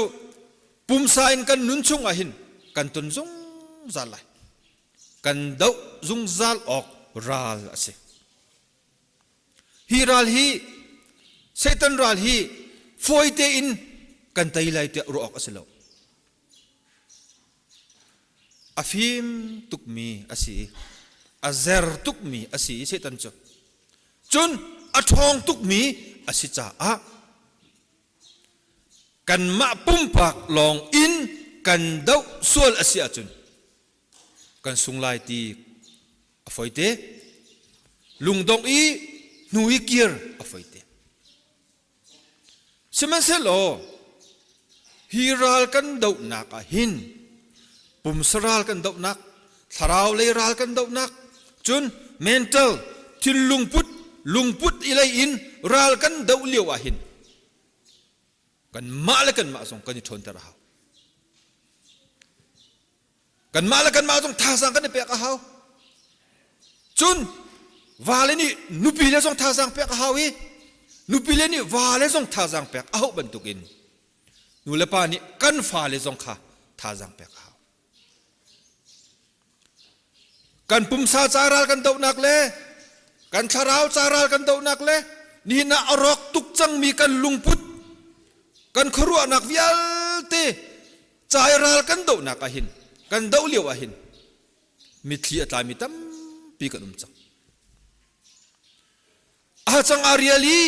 pumsa in kan nun chung ah hin kan ton zungzal lai. Kan doh zungzal awk ral a si. Hi ral hi Satan ral hi fawi tein kan tei lai tiah ruah awk a si lo. A fim tukmi a si i a zer tukmi a si i Satan cu cun a ṭhawng tukmi a si caah kanmah pumpak lawng in kan doh sual a si ahcun kan sung lai ti a foite lungdongh i hnu i kir a foite Sihmanhsehlaw hi ral kan dohnak ah hin pumsa ral kan dohnak, thlarau lei ral kan dohnak, cun mental thinlungput lungput i lei in ral kan doh lio ah hin kanmah le kanmah zong kan i ṭhawnter a hau. Kanmah le kanmah zong thazaang kan i pek a hau. Cun vale nih nupi le zong thazaang pek a hau i nupi le nih vale zong thazaang pek a hauh bantukin nu le pa nih kan fale zong kha thazaang pek a hau. Kan pumsa ca ral kan dohnak le kan thlarau ca ral kan dohnak le nihin ah a rawk tuk cangmi kan lungput kan khuaruahnak vialte Cai ral kan dohnak ah hin kan doh lio ah hin mitthli a tlami tampi kan um cang. A cang a rial i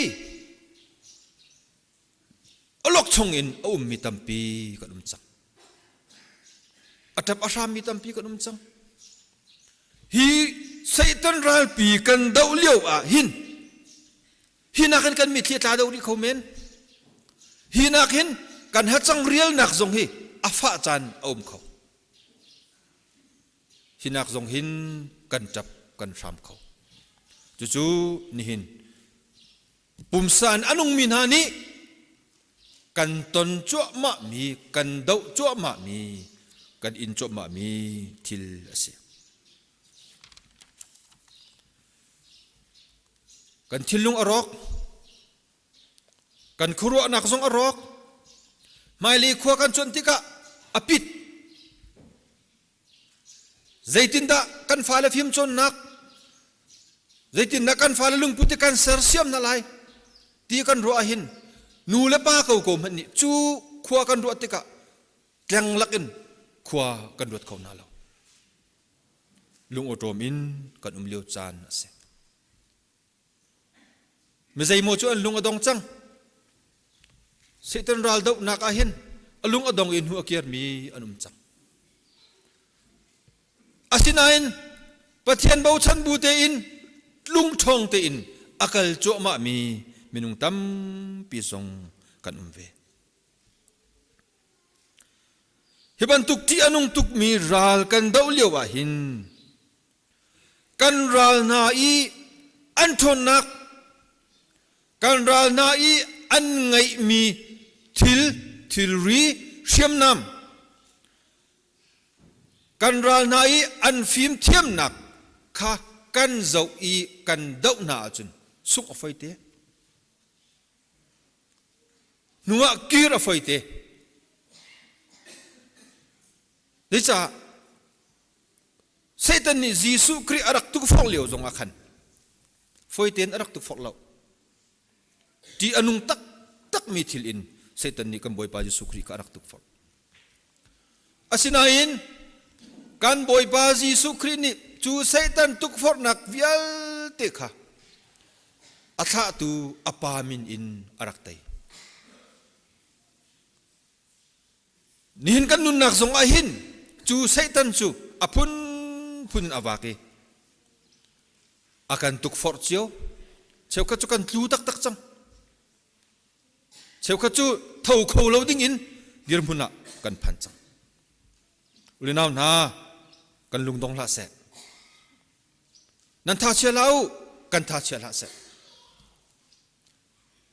alok chung in a ummi tampi kan um cang. A ṭap a hrammi tampi kan um cang. Hi Satan ralpi kan doh lio ah hin Hi nakin kan mitthli a tla deuh rih kho men. Hi nak hin kan hacang rialnak zong hi a fah caan a um kho. Hi nak zong hin kan ṭap kan hram kho. Cucu nihin pumsa in a nungmi hna nih kan ton cuahmahmi, kan doh cuahmahmi, kan in cuahmahmi thil a si. Kan thinlung a rawk. Kan khuaruahnak zong a rawk. Hmailei khua kan cuanh tikah a pit. Zeitindah kan fale fimcawnnak, zeitindah kan fale lungput hi kan sersiam hna lai ti kan ruah ahhin nu le pa ko ko hmanh nih cu khua kan ruah tikah tleng lakin khua kan ruat kho hna lo. Lungawṭawm in kan um lio caan a si. Mi zeimaw cu an lung a dong cang. Satan ral dohnak ah hin a lung a dong i hnu a kirmi an um cang. Asinain Pathian bochan bu tein lungṭhawng tein a kal cuahmahmi minung tampi zong kan um ve. Hi bantuk ṭih a nung tukmi ral kan doh lio ah hin kan ral hna i an ṭhawnnak, kan ral hna i an ngeihmi thil, thilri, hriamnam, kan ral hna i an fimthiamnak kha kan zoh i kan doh hna ahcun sungh a foi te. Hnuah kir a foi te. Zeicah Satan nih Jesuh Khrih a rak tukforh lio zong ah khan fawi tein a rak tukforh lo. Ṭih a nung taktakmi thil in Satan nih kan Bawipa Jesuh Khrih kha a rak tukforh. Asinain kan Bawipa Jesuh Khrih nih cu Satan tukforhnak vialte kha a thlahtu a Pa min in a rak tei. Nihin kan nunnak zong ah hin cu Satan cu a phunphun in a vak i a kan tukforh cio. Cheukhat cu kan tlu taktak cang. Cheukhat cu tho kho lo ding in dirhmun ah kan phan cang. Ulinau hna, kan lungdong hlah seh. Nan tha chia hlah u, kan tha chia hlah seh.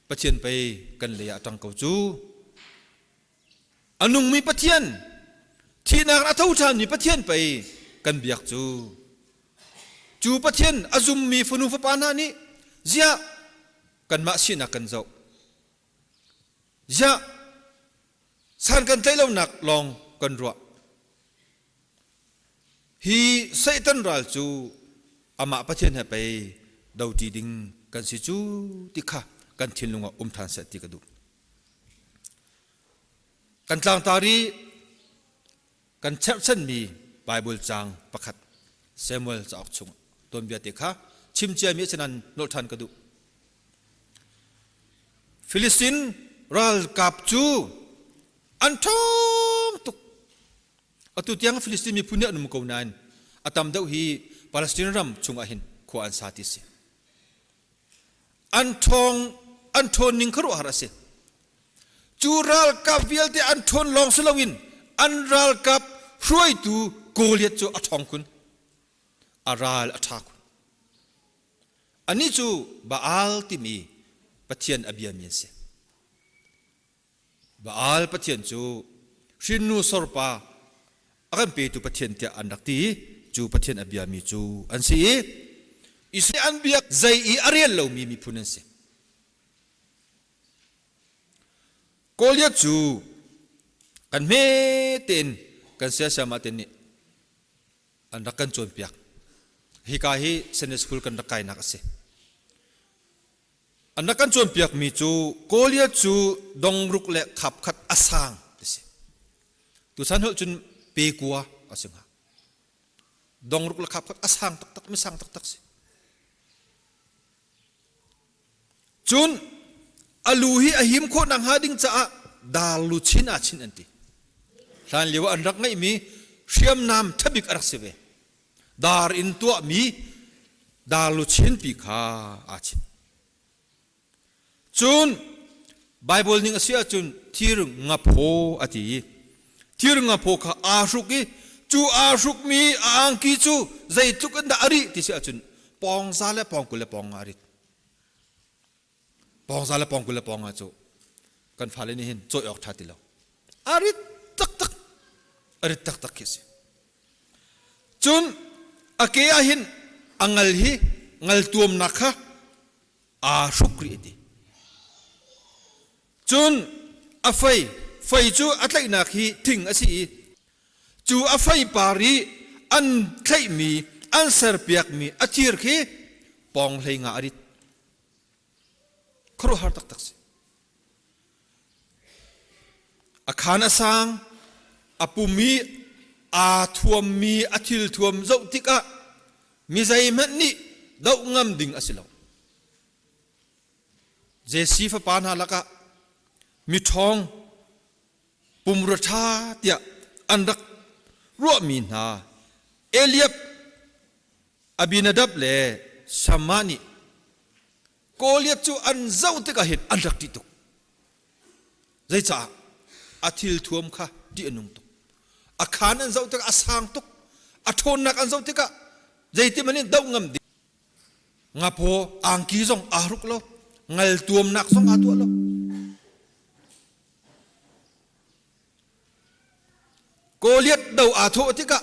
Pathian pei kan lei ah ṭang ko cu. A nungmi Pathian, thihnak a tho ṭhanmi Pathian pei kan biak cu. Cu Pathian a zummi fanu fapa hna nih ziah kanmah sinak kan zoh. Ziah san kan tlaih lonak lawng kan ruah. Hi Satan ral cu amah Pathian he pei doṭi ding kan si cu ti kha kan thinlung ah um ṭhan seh ti ka duh. Kan tlangtar i kan cherhchanmi Baibal caang pakhat Samuel cauk chung tuanbia te kha chim ciami a si nain nolh ṭhan ka duh. Filistin ralkap cu an ṭhawng tuk. Atu tiang Filistin miphun nih an um ko nain a tam deuh hi Palestine ram chungah hin khua an sa ti si. An ṭhawng an ṭhawn ning khuaruahhar a si. Cu ralkap vialte an ṭhawn lawng si loin an ralkap hruaitu Goliath cu a ṭhawng khun. A ral a ṭha khun. Anih cu Baal timi Pathian a biami an si. Baal pathian cu hrinnu sorpa a kan petu pathian tiah an rak ti i cu pathian a biami cu an si i Israel an biak zei i a rel lomi miphun an si. Goliath cu kan hme tein kan siasiam ah ten nih an rak kan cawnpiak. Hika hi Sunday school kan rak kainak a si. An rak kan cawnpiakmi cu Goliath cu dongruk le khapkhat a sang ti si. Tuchan holh cun pekua a si hnga. Dongruk le khapkhat a sang taktak mi sang taktak si. Cun a lu hi a him khawh nakhnga ding caah dar luchin ah chin an ti. Hlan lio ah an rak ngeihmi hriamnam ṭhabik a rak si ve. Dar in tuahmi dar luchinpi kha aa chinh. Cun. Bible ning a si ahcun thir ngaphaw a ti i thir ngaphaw kha aa hruk i cu aa hrukmi a angki cu zeitluk in dah a rih ti si ahcun pawngza le pawngkul le pawng nga a rit. Pawngza le pawngkul le pawng nga cu kan fale nih hin cawi awk ṭha ti lo. A rit taktak. A rit taktak khi a si. Cun a ke ah hin a ngal hi ngal tuamnak kha aa hruk rih a ti. Cun a fei, fei cu a tlaihnak hi thing a si i cu a fei par i an thlaihmi, an serpiakmi a thir khi pawng hlei nga a rit. Khuaruahhar taktak si. A khaan a sang, a pum i aa thuammi a thil thuam zoh tikah mi zeihmanh nih doh ngam ding a si lo. Jesse fapa hna lakah miṭhawng pumrua ṭha tiah an rak ruahmi hna Eliab, Abinadab le Shammah nih Goliath cu an zoh tikah hin an rak ṭih tuk. Zeicah? A thil thuam kha ṭih a nung tuk. A khaan an zoh tikah a sang tuk. A ṭhawnnak an zoh tikah zeiti hmanh in doh ngam ding. Ngaphaw angki zong aa hruk lo. Ngal tuamnak zong aa tuah lo. Goliath do aa thawh tikah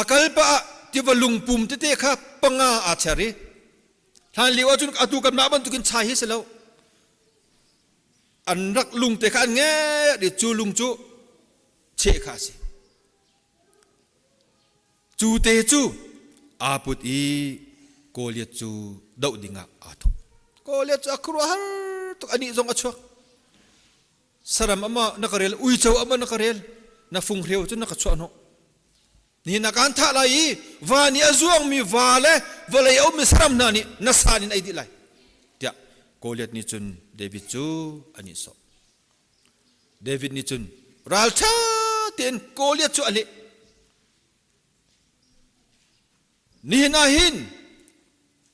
a kal pah ah tiva lungpum tete kha panga aa cher i hlan lio ahcun atu kanmah bantukin chai hi si lo an rak lung te kha an nge i cu lung cu cheh kha a si cu te cu aa put i Goliath cu doh dingah aa thawk Goliath cu a khuaruahhar tuk anih zong a chuak saram ama na ka rel uico ama na ka rel na funghreu cu na ka chuah hnawh Ni na kan thah lai i va nih a zuangmi va le vawlei a ummi saram hna nih na san in ei dih lai tiah Goliath nih cun David cu a nihsawh. David nih cun ralṭha tein Goliath cu a leh. Nihin ah hin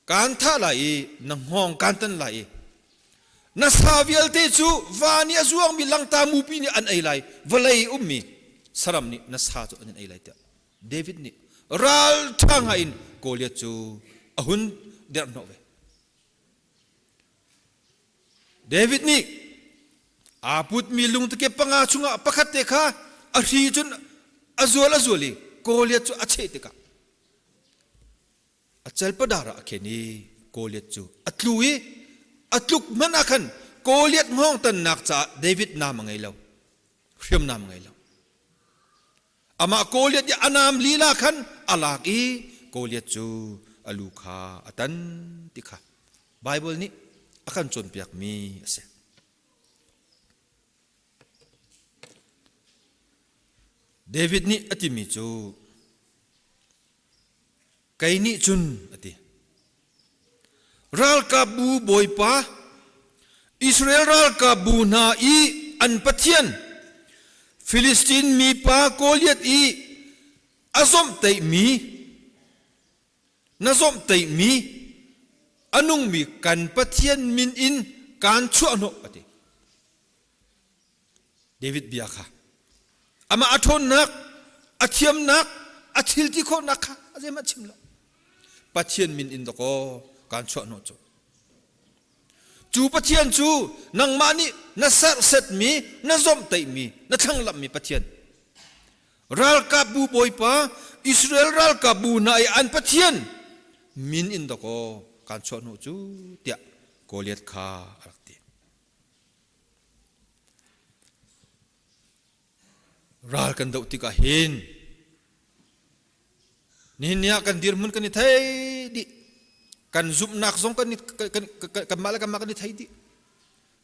kaan thah lai i na hngawng kaan tan lai i na sa vialte cu va nih a zuangmi langta mupi nih an ei lai vawlei ummi saram nih na sa cu an in ei lai tiah David nih ralṭha ngai in Goliath cu a hun derhhnawh ve. David nih aa putmi lungtike panga chungah pakhat te kha a hri cun a zual a zual i Goliath cu a cheh tikah a calpadar ah a khen i Goliath cu a tlu i a tluk hmanh ah khan Goliath hngawng tannak caah David naam a ngei lo hriamnam a ngei lo amah Goliath i a naam lila khan a lak i Goliath cu a lu kha a tan ti kha Bible nih a kan cawnpiakmi a si. David nih a timi cu Kei nih cun a ti. Ralkapbu Bawipa, Israel ralkapbu hna i an Pathian, Filistin mipa Goliath i a zawmhtaihmi, na zawmhtaihmi, a nungmi kan Pathian min in kaan chuahhnawh a ti. David bia kha amah a ṭhawnnak a thiamnak a thil ti khawhnak kha a zeihmanh chim lo Pathian min in dakaw kaan chuahhnawh cu cu Pathian cu nangmah nih na serhsetmi na zomhtaihmi na thlanglamhmi Pathian ralkapbu bawipa Israel ralkapbu hna i an Pathian min in dakaw kaan chuahhnawh cu tiah Goliath kha a rak ti Ral kan doh tikah hin nihin ni ah kan dirhmun kan i thei dih kan zumhnak zong kan kanmah le kanmah kan i thei dih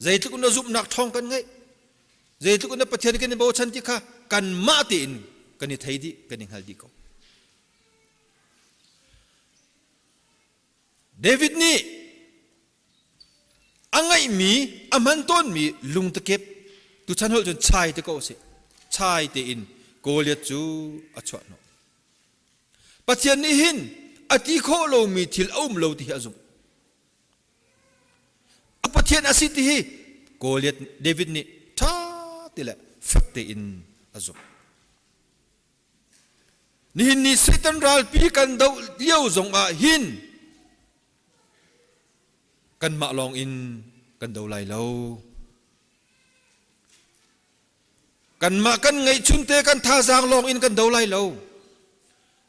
zeitluk in zumhnak ṭhawng kan ngeih zeitluk in Pathian kan i bochan ti kha kanmah tein kan i thei dih kan i hngal dih ko David nih A ngeihmi, a hman tawnmi lungtakep tuchan holh cun chai te ko a si. Chai tein Goliath cu a chuah hnawh. Pathian nih hin a ti khawh lomi thil a um lo ti hi a zumh. A Pathian a si ti hi Goliath David nih ṭha ti le fek tein a zumh. Nihin ni Satan ralpi kan doh lio zong ah hin kanmah lawng in kan do lai lo. Kanmah kan ngeihchunte kan thazaang lawng in kan do lai lo.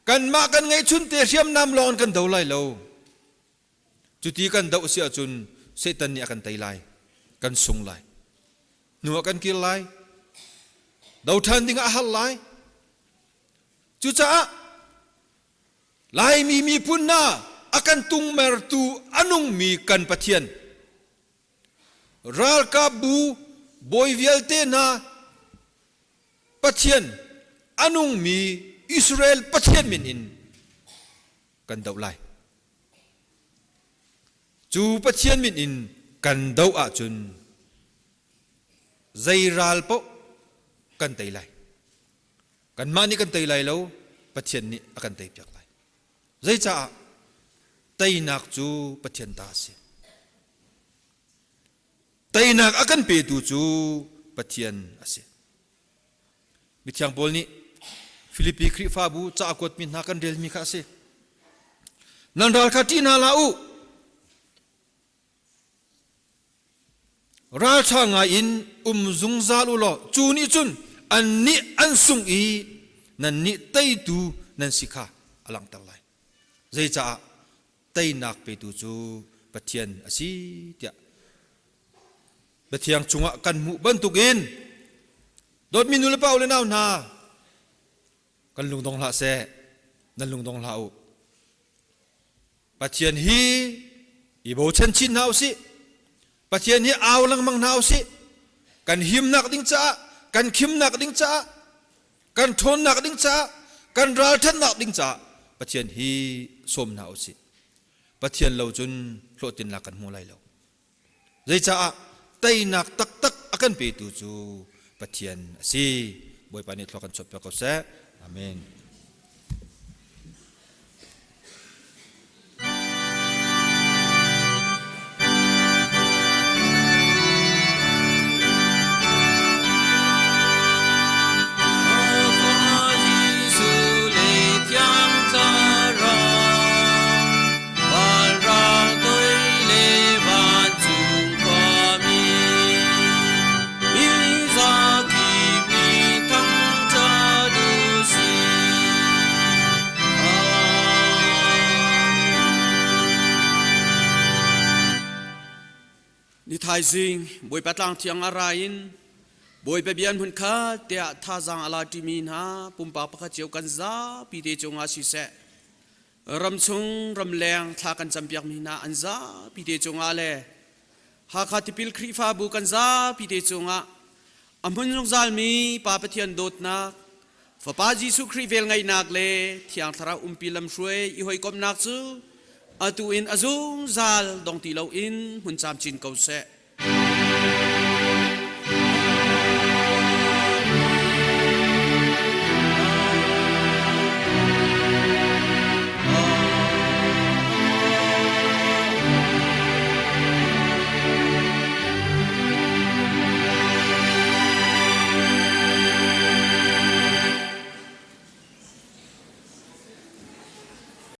Kanmah kan ngeihchunte hriamnam lawng in kan do lai lo. Cuti kan doh si ahcun Satan nih a kan tei lai, kan sung lai. Hnu ah kan kir lai. Do ṭhan ding ah a har lai. Cucaah Laimi miphun hna a kan tungmertu a nungmi kan Pathian ralkap bu bawi vialte hna Pathian a nungmi Israel Pathian min in kan doh lai. Cu Pathian min in kan doh ahcun zei ral paoh kan tei lai. Kanmah nih kan tei lai lo, Pathian nih a kan teipiak lai. Zeicaah? Teinak cu Pathian ta a si. Teinak a kan petu cu Pathian a si. Mithiang Paul nih Filipi Khrihfabu ca a kuatmi hna kan relmi kha a si. Nan ral kha ṭih hna hlah u. Ralṭha ngai in um zungzal u law cu nih cun annih an sung i nannih teitu nan si kha a langhter lai. Zeicaah teinak petu cu Pathian a si tiah Biathiang chungah kan hmuh bantukin dawtmi nu le pa u le nau hna kan lungdong hlah seh nan lungdong hlah u Pathian hi i bochan chin hna usih Pathian hi au lengmang hna usih kan himnak ding caah kan khimnak ding caah kan ṭhawnnak ding caah kan ralṭhatnak ding caah Pathian hi sawm hna usih Pathian lo cun hlawhtlinnak kan hmu lai lo Zeicaah teinak taktak a kan petu cu Pathian a si. Bawipa nih thlua kan chuahpiak ko seh. Amen. Vanrang toi le vancung khuami mizakip nih thangṭhat u sih. Ni thaizing Bawipa tlang thiang a ra in Bawipa bia hmun khat tiah thazaang a la ṭimi hna pumpak pakhat cio kan zapi te cungah siseh Ramchung ramleng thla kan campiakmi hna an zapi te cungah le Hakha Tipil Khrihfabu kan zapi te cungah a hmun zungzalmi Pa Pathian dawtnak, Fapa Jesuh Khrih velngeihnak le Thiang Thlarau umpi lamhruai i hawikomhnak cu atu in a zungzal dong ti loin hmun camcin ko seh.